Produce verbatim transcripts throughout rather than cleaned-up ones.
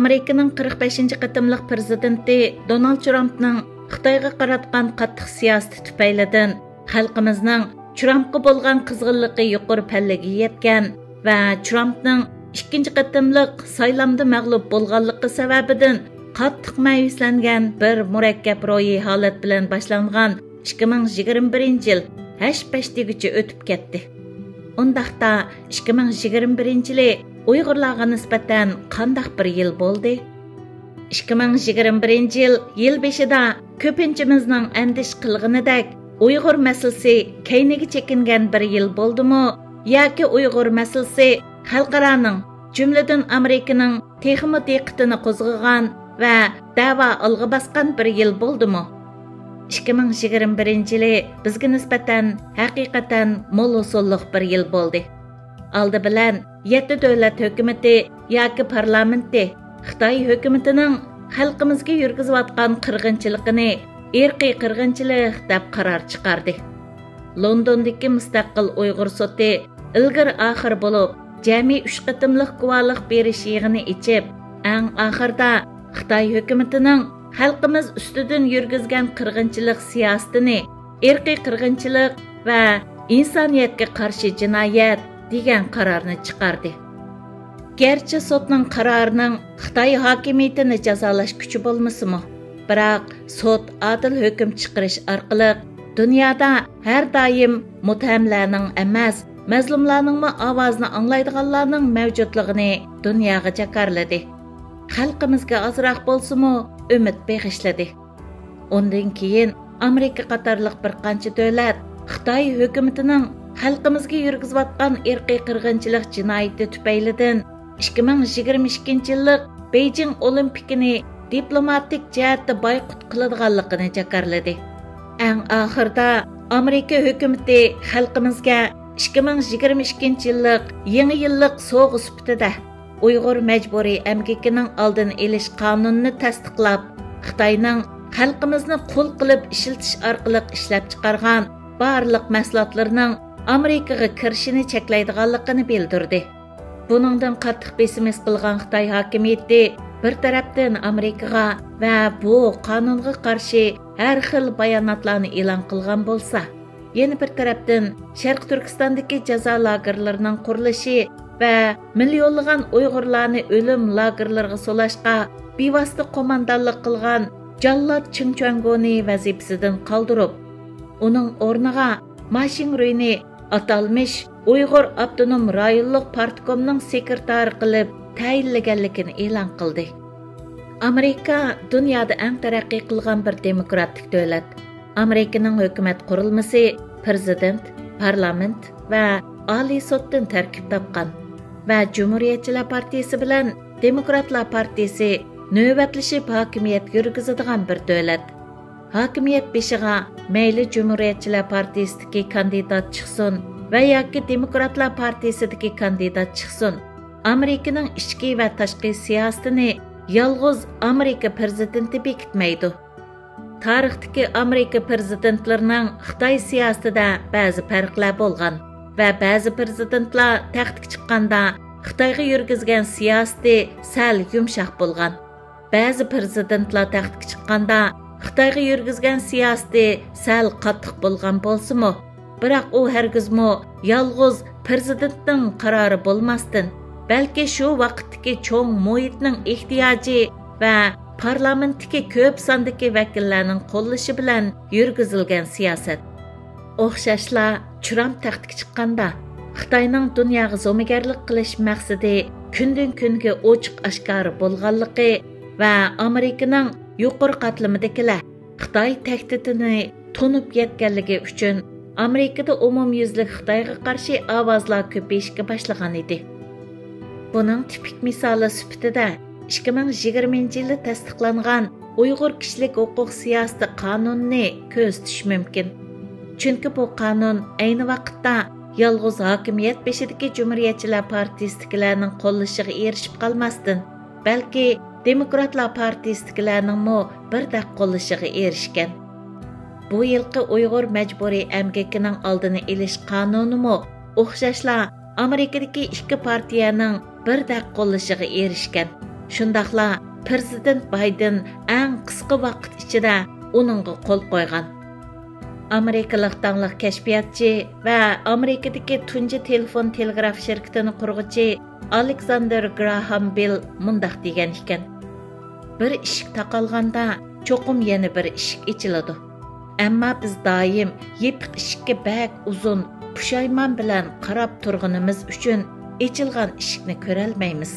ئامېرىكىنىڭ قىرىق بەشىنچى قېتىملىق پىرېزىدېنتى دونالد ترامپنىڭ خىتايغا قاراتقان قاتتىق سىياسىتى تۈپەيلىدىن خەلقىمىزنىڭ ترامپقا بولغان قىزغىنلىقى يۇقىرى پەللىگە يەتكەن ۋە ترامپنىڭ ئىككىنچى قېتىملىق سايلامدا مەغلۇپ بولغانلىقى سەۋەبىدىن قاتتىق مەيۈسلەنگەن بىر مۇرەككەپ روھىي ھالەت بىلەن باشلانغان ئىككى مىڭ يىگىرمە بىرىنچى يىل ھەش-پەش دېگۈچە ئۆتۈپ كەتتى. ئۇنداقتا، ئىككى مىڭ يىگىرمە بىرىنچى يىلى ئۇيغۇرلارغا نىسبەتەن قانداق بىر يىل بولدى؟ ئىككى مىڭ يىگىرمە بىرىنچى يىل يىل بېشىدا كۆپىنچىمىزنىڭ ئەندىشە قىلغىنىدەك، ئۇيغۇر مەسىلىسى كەينىگە چېكىنگەن بىر يىل بولدىمۇ ياكى ئۇيغۇر مەسىلىسى خەلقئارانىڭ، جۈملىدىن ئامېرىكىنىڭ تېخىمۇ دىققىتىنى قوزغىغان ۋە دەۋا ئالغا باسقان بىر يىل بولدىمۇ؟ ئىككى مىڭ يىگىرمە بىرىنچى يىلى بىزگە نىسبەتەن ھەقىقەتەن مول ھوسۇللۇق بىر يىل بولدى. ئالدى بىلەن، يەتتە دۆلەت ھۆكۈمىتى ياكى پارلامېنتى خىتاي ھۆكۈمىتىنىڭ خەلقىمىزگە يۈرگۈزۈۋاتقان قىرغىنچىلىقىنى ئىرقىي قىرغىنچىلىق دەپ قارار چىقاردى. لوندوندىكى مۇستەقىل ئۇيغۇر سوتى ئىلگىر ئاخىر بولۇپ، جەمئىي ئۈچ قېتىملىق گۇۋاھلىق بېرىش يىغىنى ئېچىپ، ئەڭ ئاخىرىدا خىتاي ھۆكۈمىتىنىڭ خەلقىمىز ئۈستىدىن يۈرگۈزگەن قىرغىنچىلىق سىياسىتىنى ئىرقىي قىرغىنچىلىق ۋە ئىنسانىيەتكە قارشى جىنايەت دېگەن قارارنى چىقاردى. گەرچە سوتنىڭ قارارىنىڭ خىتاي ھاكىمىيىتىنى جازالاش كۈچى بولمىسىمۇ، بىراق سوت ئادىل ھۆكۈم چىقىرىش ئارقىلىق دۇنيادا ھەر دائىم مۇتتەھەملەرنىڭ ئەمەس، مەزلۇملارنىڭمۇ ئاۋازىنى ئاڭلايدىغانلارنىڭ مەۋجۇتلۇقىنى دۇنياغا جاكارلىدى. خەلقىمىزگە ئازراق بولسىمۇ ئۈمىد بېغىشلىدى. ئۇندىن كېيىن ئامېرىكا قاتارلىق بىر قانچە دۆلەت خىتاي ھۆكۈمىتىنىڭ خەلقىمىزگە يۈرگۈزۈۋاتقان ئىرقىي قىرغىنچىلىق جىنايىتى تۈپەيلىدىن ئىككى مىڭ يىگىرمە ئىككىنچى يىللىق بېيجىڭ ئولىمپىكىنى دىپلوماتىك جەھەتتە بايقۇت قىلىدىغانلىقىنى جاكارلىدى. ئەڭ ئاخىرىدا ئامېرىكا ھۆكۈمىتى خەلقىمىزگە ئىككى مىڭ يىگىرمە ئىككىنچى يىللىق يېڭى يىللىق سوۋغا سۈپىتىدە ئۇيغۇر مەجبۇرىي ئەمگىكىنىڭ ئالدىنى ئېلىش قانۇنىنى تەستىقلاپ، خىتاينىڭ خەلقىمىزنى قۇل قىلىپ ئىشلىتىش ئارقىلىق ئىشلەپچىقارغان بارلىق مەھسۇلاتلىرىنىڭ ئامېرىكىغا كىرىشىنى چەكلەيدىغانلىقىنى بىلدۈردى. بۇنىڭدىن قاتتىق بېسىم ھېس قىلغان خىتاي ھاكىمىيىتى بىر تەرەپتىن ئامېرىكىغا ۋە بۇ قانۇنغا قارشى ھەر خىل باياناتلارنى ئېلان قىلغان بولسا، يەنە بىر تەرەپتىن، شەرقىي تۈركىستاندىكى جازا لاگېرلىرىنىڭ قۇرۇلۇشى ۋە مىليونلىغان ئۇيغۇرلارنى ئۆلۈم لاگېرلىرىغا سولاشقا بىۋاسىتە قوماندانلىق قىلغان جاللات چېڭ چۈەنگونى ۋەزىپىسىدىن قالدۇرۇپ، ئۇنىڭ ئورنىغا ما شىڭرۇينى ئاتالمىش ئۇيغۇر ئاپتونوم رايونلۇق پارتكومنىڭ سېكرېتارى قىلىپ تەيىنلىگەنلىكىنى ئېلان قىلدى. ئامېرىكا دۇنيادا ئەڭ تەرەققىي قىلغان بىر دېموكراتىك دۆلەت. ئامېرىكىنىڭ ھۆكۈمەت قۇرۇلمىسى پىرېزىدېنت، پارلامېنت ۋە ئالىي سوتتىن تەركىب تاپقان ۋە جۇمھۇرىيەتچىلەر پارتىيىسى بىلەن دېموكراتلار پارتىيىسى نۆۋەتلىشىپ ھاكىمىيەت يۈرگۈزىدىغان بىر دۆلەت. ھاكىمىيەت بېشىغا مەيلى جۇمھۇرىيەتچىلەر پارتىيىسىدىكى كاندىدات چىقسۇن ۋە ياكى دېموكراتلار پارتىيىسىدىكى كاندىدات چىقسۇن، ئامېرىكىنىڭ ئىچكى ۋە تاشقى سىياسىتىنى يالغۇز ئامېرىكا پىرېزىدېنتى بېكىتمەيدۇ. تارىختىكى ئامېرىكا پىرېزىدېنتلىرىنىڭ خىتاي سىياسىتىدە بەزى پەرقلەر بولغان ۋە بەزى پىرېزىدېنتلار تەختكە چىققاندا خىتايغا يۈرگۈزگەن سىياسىتى سەل يۇمشاق بولغان. بەزى پىرېزىدېنتلار تەختكە چىققاندا خىتايغا يۈرگۈزگەن سىياسىتى سەل قاتتىق بولغان بولسىمۇ، بىراق ئۇ ھەرگىزمۇ يالغۇز پىرېزىدېنتنىڭ قارارى بولماستىن، بەلكى شۇ ۋاقىتتىكى چوڭ مۇھىتنىڭ ئېھتىياجى ۋە پارلامېنتتىكى كۆپ ساندىكى ۋەكىللەرنىڭ قوللىشى بىلەن يۈرگۈزۈلگەن سىياسەت. ئوخشاشلا، ترامپ تەختكە چىققاندا، خىتاينىڭ دۇنياغا زومىگەرلىك قىلىش مەقسىتى كۈندىن-كۈنگە ئوچۇق-ئاشكارا بولغانلىقى ۋە ئامېرىكىنىڭ يۇقىرى قاتلىمىدىكىلەر خىتاي تەھدىتىنى تونۇپ يەتكەنلىكى ئۈچۈن، ئامېرىكىدا ئومۇميۈزلۈك خىتايغا قارشى ئاۋازلار كۆپىيىشكە باشلىغان ئىدى. بۇنىڭ تىپىك مىسالى سۈپىتىدە، ئىككى مىڭ يىگىرمىنچى يىلى تەستىقلانغان ئۇيغۇر كىشىلىك ھوقۇق سىياسىتى قانۇنىنى كۆزىتىش مۇمكىن. چۈنكى بۇ قانۇن ئەينى ۋاقىتتا يالغۇز ھاكىمىيەت بېشىدىكى جۇمھۇرىيەتچىلەر پارتىيىسىدىكىلەرنىڭ قوللىشىغا ئېرىشىپ قالماستىن، بەلكى دېموكراتلار پارتىيىسىدىكىلەرنىڭمۇ بىردەك قوللىشىغا ئېرىشكەن. بۇ يىلقى ئۇيغۇر مەجبۇرىي ئەمگىكىنىڭ ئالدىنى ئېلىش قانۇنىمۇ ئوخشاشلا ئامېرىكىدىكى ئىككى پارتىيەنىڭ بىردەك قوللىشىغا ئېرىشكەن. شۇنداقلا پىرېزىدېنت بايدېن ئەڭ قىسقا ۋاقىت ئىچىدە ئۇنىڭغا قول قويغان. ئامېرىكىلىق داڭلىق كەشپىياتچى ۋە ئامېرىكىدىكى تۇنجى تېلېفون تېلېگراف شىركىتىنى قۇرغۇچى ئالېكساندېر گراھام بېل مۇنداق دېگەن ئىكەن: «بىر ئىشىك تاقالغاندا، چوقۇم يەنە بىر ئىشىك ئېچىلىدۇ. ئەمما بىز دائىم يېپىق ئىشىككە بەك ئۇزۇن، پۇشايمان بىلەن قاراپ تۇرغىنىمىز ئۈچۈن ئېچىلغان ئىشىكنى كۆرەلمەيمىز.»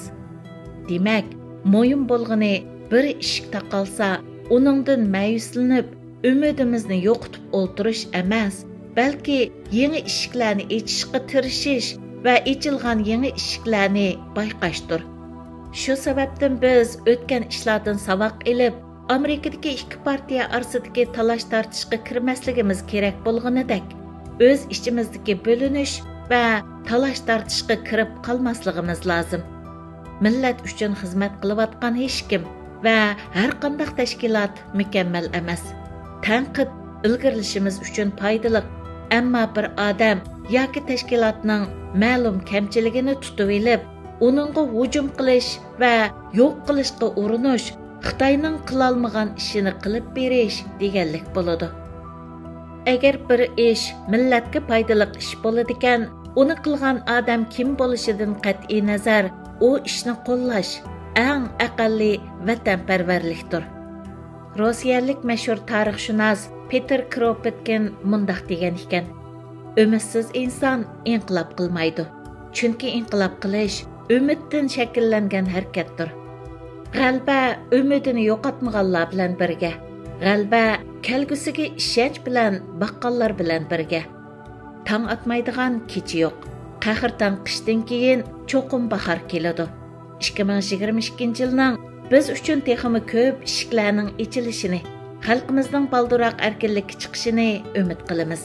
دېمەك، مۇھىم بولغىنى، بىر ئىشىك تاقالسا، ئۇنىڭدىن مەيۈسلىنىپ، ئۈمىدىمىزنى يوقىتىپ ئولتۇرۇش ئەمەس، بەلكى يېڭى ئىشىكلەرنى ئېچىشقا تىرىشىش ۋە ئېچىلغان يېڭى ئىشىكلەرنى بايقاشتۇر. شۇ سەۋەبتىن بىز ئۆتكەن ئىشلاردىن ساۋاق ئېلىپ، ئامېرىكىدىكى ئىككى پارتىيە ئارىسىدىكى تالاش-تارتىشقا كىرمەسلىكىمىز كېرەك بولغىنىدەك، ئۆز ئىچىمىزدىكى بۆلۈنۈش ۋە تالاش-تارتىشقا كىرىپ قالماسلىقىمىز لازىم. مىللەت ئۈچۈن خىزمەت قىلىۋاتقان ھېچكىم ۋە ھەرقانداق تەشكىلات مۇكەممەل ئەمەس. تەنقىد ئىلگىرىلىشىمىز ئۈچۈن پايدىلىق، ئەمما بىر ئادەم ياكى تەشكىلاتنىڭ مەلۇم كەمچىلىكىنى تۇتۇۋېلىپ، ئۇنىڭغا ھۇجۇم قىلىش ۋە يوق قىلىشقا ئۇرۇنۇش خىتاينىڭ قىلالمىغان ئىشىنى قىلىپ بېرىش دېگەنلىك بولىدۇ. ئەگەر بىر ئىش مىللەتكە پايدىلىق ئىش بولىدىكەن، ئۇنى قىلغان ئادەم كىم بولۇشىدىن قەتئىينەزەر، ئۇ ئىشنى قوللاش ئەڭ ئەقەللىي ۋەتەنپەرۋەرلىكتۇر. روسىيەلىك مەشھۇر تارىخشۇناس پېتېر كروپوتكىن مۇنداق دېگەن ئىكەن: «ئۈمىدسىز ئىنسان ئىنقىلاب قىلمايدۇ، چۈنكى ئىنقىلاب قىلىش ئۈمىدتىن شەكىللەنگەن ھەرىكەتتۇر. غەلىبە ئۈمىدىنى يوقاتمىغانلار بىلەن بىرگە، غەلىبە كەلگۈسىگە ئىشەنچ بىلەن باققانلار بىلەن بىرگە. تاڭ ئاتمايدىغان كېچە يوق. قەھرىتان قىشتىن كېيىن چوقۇم باھار كېلىدۇ.» ئىككى مىڭ يىگىرمە ئىككىنچى يىلنىڭ بىز ئۈچۈن تېخىمۇ كۆپ ئىشىكلەرنىڭ ئېچىلىشىنى، خەلقىمىزنىڭ بالدۇرراق ئەركىنلىككە چىقىشىنى ئۈمىد قىلىمىز.